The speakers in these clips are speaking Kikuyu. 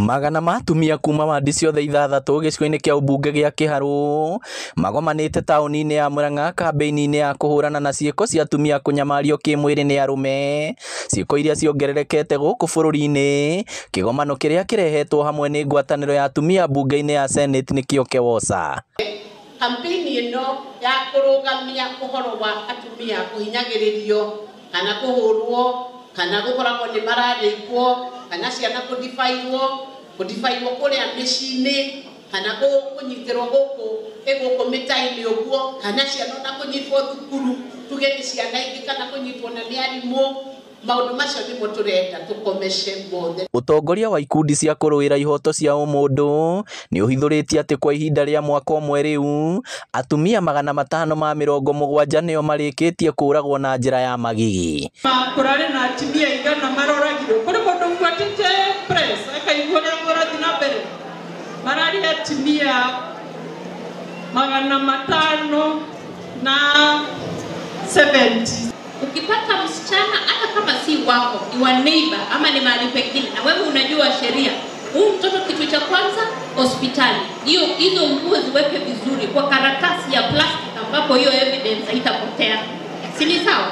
Magana ma atumia kuma wandi ciothe ithathatũ gĩcigo-inĩ kĩa ũmbunge gĩa Kĩharũ magomanĩte taũni-inĩ ya Murang'a kambĩini-inĩ ya kũhũrana na ciĩko cia atumia kũnyamario kĩmwĩrĩ nĩ arũme, ciĩko iria ciongererekete gũkũ bũrũri-inĩ. Kĩgomano kĩrĩa kĩrehetwo hamwe nĩ ngwatanĩro ya atumia mbunge-inĩ ya Senate nĩkĩo KEWOSA. Kampeni ĩno ya kũrũgamia ũhoro wa atumia kũhinyagĩrĩrio kana kũhũrwo kana gũkoragwo nĩ mararĩkwo kana ciana kũdibairwo kũrĩa mĩciĩ-inĩ kana kũnyitĩrwo gũkũ mĩta-inĩ ũguo kana ciana ona kũnyitwo thukuru tuge nĩ ciana ingĩ kana kũnyitwo na nĩ arimũ. Maũndũ macio nĩmo tũrenda tũkomece mothe. Ũtongoria wa ikundi cia kũrũĩra ihoto cia ũmũndũ nĩ ũhithũrĩtie atĩ kwa ihinda rĩa mwaka ũmwe rĩu atumia 570 nĩo marĩkĩtie kũũragwo na njĩra ya magigi. Kũrarĩ na atumia igana maroragirwo kũrĩ mũndũ ũbuatĩte press akaigua ũrĩa kũrathiĩ na mbere. Mararĩ atumia 570. Ukipata msichana hata kama si wako, ni wa neighbor ama ni mahali pengine, na wewe unajua sheria, huyu mtoto kitu cha kwanza hospitali, hiyo hizo nguo ziweke vizuri kwa karatasi ya plastic ambapo hiyo evidence haitapotea. Si ni sawa?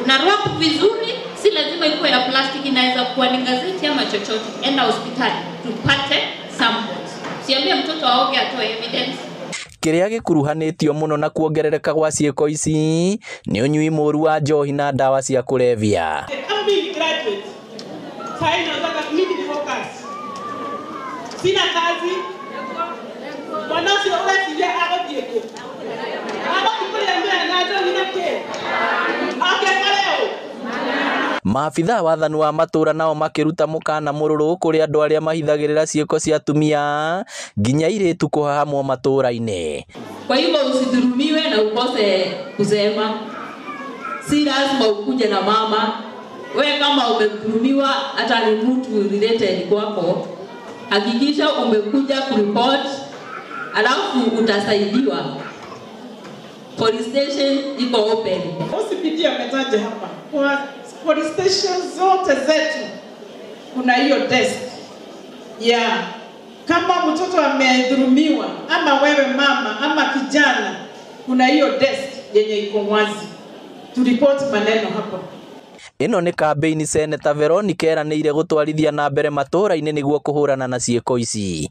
Una wrap vizuri, si lazima ikuwe ya plastic, inaweza kuwa ni gazeti ama chochote. Enda hospitali tupate samples. Siambie mtoto aoge atoe evidence. Kĩrĩa gĩkuruhanĩtio mũno na kuongerereka gwa ciĩko ici nĩ ũnyui mũru wa njohi na ndawa cia kũrebia. Sina kazi. Mwana ũcio ũreciria agũthiĩ kũ? Agũthiĩ kũrĩa mea na njohi na kĩ? Oke kũrĩ ũ? Maabithaa wathani wa matũra nao makĩruta mũkana mũrũrũ kũrĩ andũ arĩa mahithagĩrĩra ciĩko cia atumia nginya airĩtu kũhahamwo matũra-inĩ. Kwa hivyo usidhulumiwe na ukose kusema. Si lazima ukuje na mama. We kama umedhulumiwa hata ni mtu related kwako, hakikisha umekuja kuripot, alafu utasaidiwa. Police station iko open. OCPD ametaja hapa. Kwa police station zote zetu kuna hiyo desk ya kama mtoto amedhulumiwa ama wewe mama ama kijana, kuna hiyo desk yenye iko wazi. Turipoti maneno hapo. Ĩno nĩ kambĩini Seneta Veronica eranĩire gũtwarithia na mbere matũra-inĩ nĩguo kũhũrana na ciĩko ici.